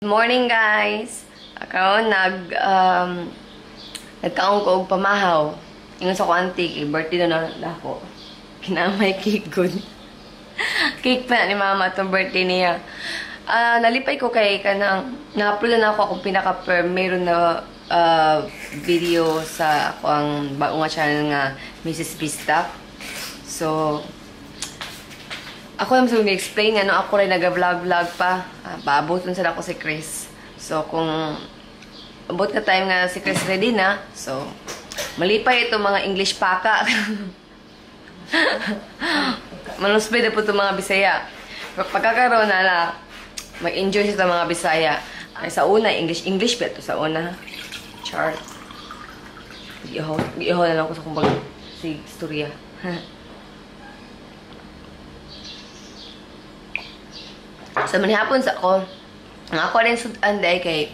Morning, guys! Karon nagkaon ko og pamahaw. Ingon sa ko auntie, kay birthday na na ako. Kinamay cake good. Cake pa ni mama itong birthday niya. Nalipay ko kay kanang na-upload na ako akong pinaka-premiere na video sa ako ang bago nga channel nga Mrs. Vista. So, ako lang sa explain nga no, ako rin nag-vlog-vlog pa. Paaboton sa ako si Chris. So, kung abot na time nga si Chris ready na, so, malipay ito mga English paka. Manusbay na po itong mga Bisaya. Pagkakaroon na na, mag-enjoy siya sa mga Bisaya. Ay, sa una, English, English ba ito sa una? Char. Giihaw na lang ko sa kumbag si istorya. Sa manihapon sa ako, ang ako rin sudan dahil kay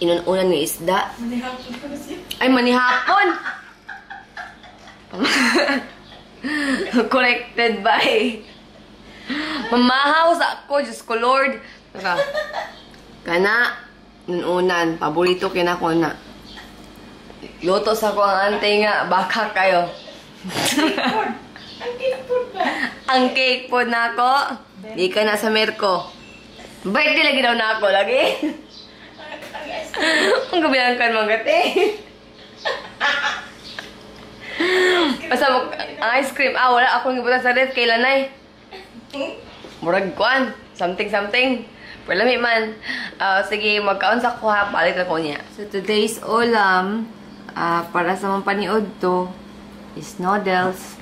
inununan ng isda. Manihapon pa siya. Ay, manihapon! Corrected by mamahaw sa ako, Diyos ko Lord. Saka, kana, inununan, paborito kinako na. Luto sa ko ang ante nga, baka kayo. Ang cake po ba? Ang cake po na ako. Di ka na sa Merko. Birthday lagi daw na ako, lagi. Ang gabihan ka mga gati. Basta mo, ang ice cream. Ah, wala akong ibutan sa ref kay Lanay. Murag kuan. Something, something. Pero lami man. Sige, magkaon sa kuha. Balik ako niya. So, today's ulam, para sa mga paniod to, is noodles.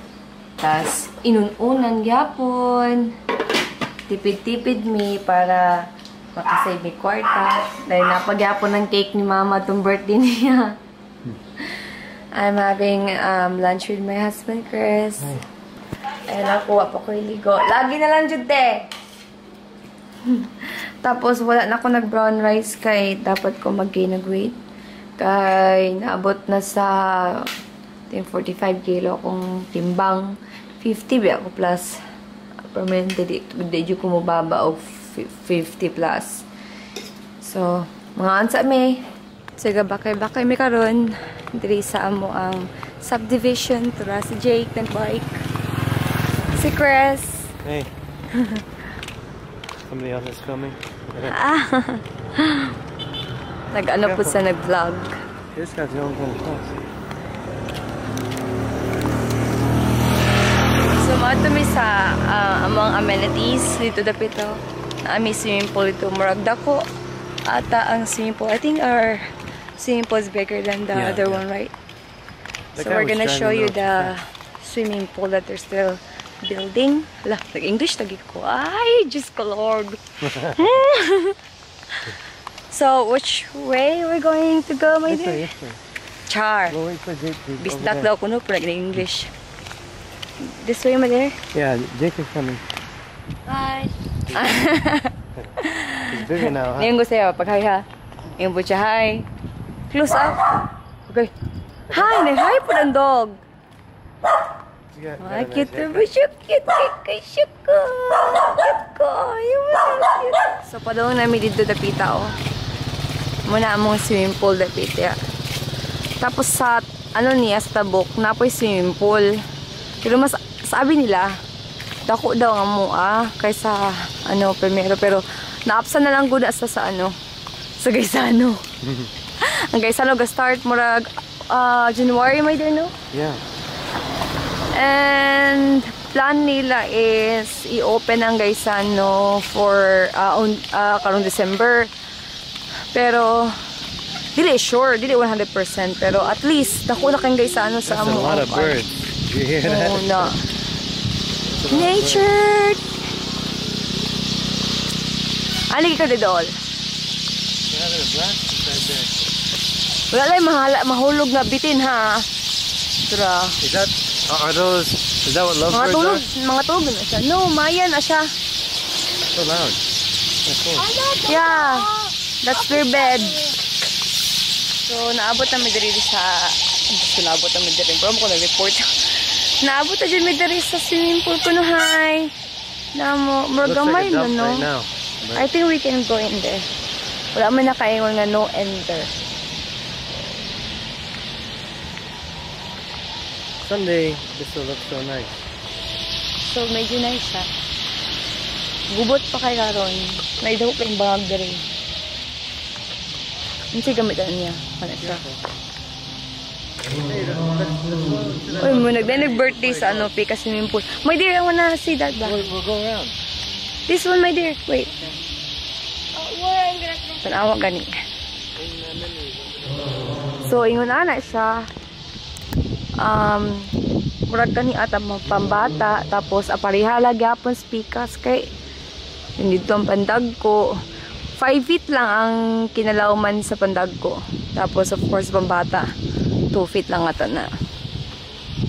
Tas, inununan gyapon. Tipid-tipid mi para makasave mi kwarta. Dahil napagyapon ng cake ni mama itong birthday niya. I'm having lunch with my husband, Chris. Ayun, nakuha pa ko yung ligo. Lagi na lang jud te. Tapos, wala na ako nag-brown rice kay dapat ko mag-gain ng weight. Kay naabot na sa 45 kilo akong timbang. 50 ba ako plus. Permanente di ko mababa og 50 plus. So, mga ansa mi. Sige, bakay-bakay mi karon. Diri sa amo ang subdivision. Tura si Jake nag-bike. Si Chris. Hey. Somebody else is filming. Ah. Nag-ano po sa nag-vlog. This guy's the only one close. So, mga mi sa among amenities dito dapito. Ami swimming pool dito. Murag dako ata ang swimming pool. I think our swimming pool is bigger than the other one, right? That So we're guy was gonna show driving you real the fast. Swimming pool that they're still building. Ala, nag-English lagi ko. Ay, Diyos ko Lord. So, which way we're going to go, my This way, dear? this way. Char. We'll wait for Jake to over Bisdak there. daw kuno, pero nag-English. This way, my dear? Yeah, Jake is coming. Hi. He's bigger now, huh? Ngayon gusto niya, pag hi ha. Ngayon po siya, hi. Close up. Okay. Hi, hi po ng dog. You Ay, got a cute nice na ba siya? Cute, cute, cute ko. Cute ko. Cute. So, padung namin dito dapita, oh. Muna among swimming pool dapita. Tapos sa, ano niya, sa tabok, napoy swimming pool. Pero mas, sabi nila, dako daw ang mua kaysa, ano, primero. Pero, naapsa na lang gud sa ano, sa Gaisano. Ang Gaisano ga-start murag January, my dear, no? Yeah. And plan nila is i-open ang Gaisano for karong December. Pero dili sure, dili 100%, pero at least dako na kang Gaisano sa That's a amo. lot of birds. You hear that? Oh, no. Nature. Ali ka didol. They're having a blast inside there. Wala lang mahala, mahulog nga bitin ha. Tura. Is that are those? Is that what Mga lovebirds tulog, are? mga tulog na siya. No, maya na siya. So loud. That's cool. Yeah. That's their bed. So, naabot na mi diri sa... So, naabot na mi diri. Pero mo ko nag-report. Naabot na dyan mi diri sa swimming pool ko no, hi. Namo, murag Looks like gamay a na, dump no? right now. But I think we can go in there. Wala man nakaingon nga no enter. Someday, this will look so nice. So, medyo nice siya. Gubot pa kay karon. May dako kayong bangag diri. Unsay gamitan niya? Ano siya? Hey, let's go to that. Uy, mo nag-birthday sa ano, Pika swimming pool. My dear, I wanna see that ba? We'll go around. This one, my dear. Wait. Tanawa gani. So, ingon ana siya. Murag kani ata mga pambata. Tapos, aparihala gyapon speakers kay hindi dito ang pandag ko. 5 feet lang ang kinalawman sa pandag ko. Tapos, of course, pambata. 2 feet lang ata na.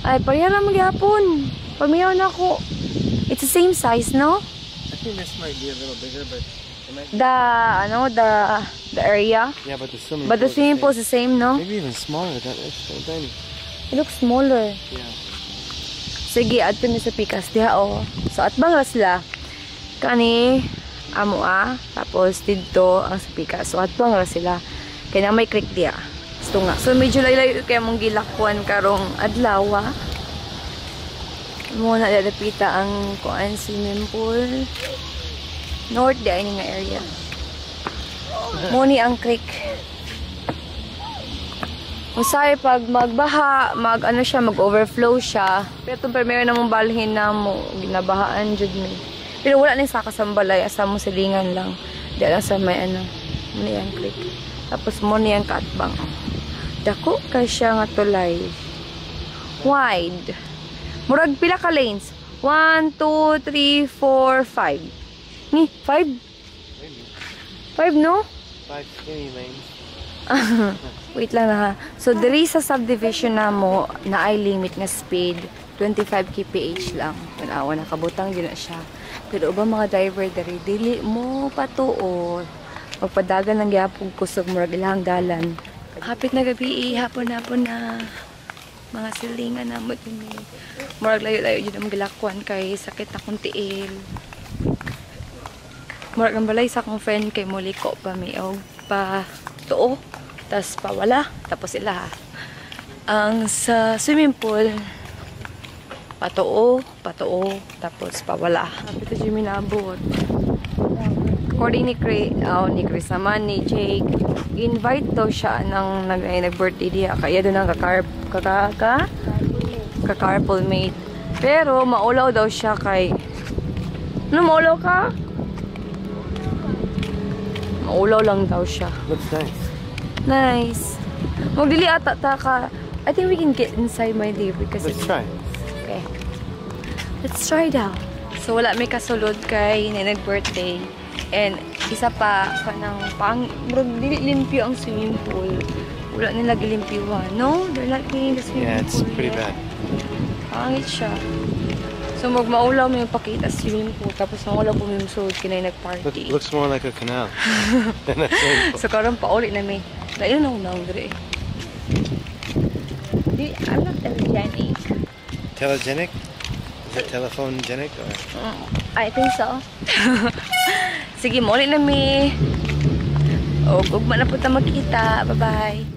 Ay, pareha lang magyapon. Pamiyaw na ako. It's the same size, no? I think this might be a little bigger, but it might. The area. Yeah, but the swimming But the pool is swimming pool is the same, no? Maybe even smaller. That is so tiny. It looks smaller. Yeah. Sige, adto mi sa Pikas diha oh. So atbang ra sila. Kani amo ah, tapos didto ang sa Pikas. So atbang ra sila. Kay na may creek diha. Gusto nga. So medyo layo-layo kay mong gilakwan karong adlaw ah. Mo na lalapita ang kuan swimming pool. North di ay nga area. Mo ni ang creek. Usay pag magbaha, mag ano siya, mag-overflow siya. Pero itong primero na mong balhin na mo, ginabahaan jud mi. Pero wala ni sa kasambalay, asa mo silingan lang. Di lang sa may ano, mo ni ang creek. Tapos mo ni ang kaatbang. Dako kay siya nga tulay. Wide. Murag pila ka lanes? 1, 2, 3, 4, 5. Ni, 5? Maybe. 5, no? 5 skinny lanes. Wait lang na ha. So, diri sa subdivision na mo, na ay limit nga speed, 25 kph lang. Tanawa, nakabutang yun na siya. Pero uba mga driver diri, dili mo patuo. Magpadagan lang gyapon kusog murag ilang dalan. Hapit na gabi, eh, hapon-hapon na. Mga silingan na mo din eh. Murag layo-layo yun ang gilakwan kay sakit akong tiil. Murag ang balay sa akong friend kay muliko pa mi og pa tuo. Tas pawala. Tapos sila ang sa swimming pool, patuo, patuo, tapos pawala. Hapit na Jimmy naabot. According ni Chris, oh, ni Chris naman, ni Jake, invite daw siya ng nag-birthday diya. Kaya doon ang ka-carpool mate. Pero maulaw daw siya kay... Ano, maulaw ka? Maulaw lang daw siya. Looks nice. Nice. Magdili ata ta ka. I think we can get inside, my dear, because Let's it's try. Okay. Let's try daw. So wala may kasulod kay na nag-birthday. And isa pa kanang pang murag dili limpyo ang swimming pool. Wala nila gilimpyuhan. No, they're not cleaning the swimming Yeah, it's pool pretty yet. Bad. Pangit siya. So magmaulaw may pakita sa swimming pool tapos maulaw po may sulod kinay nagparty. Looks more like a canal than a swimming pool. So karon pauli na mi. Lain na unang dire. Di, I'm not telegenic. Telegenic? Is that telephone-genic or? I think so. Sige, muli na mi. O, ugma na po ta magkita. Bye-bye.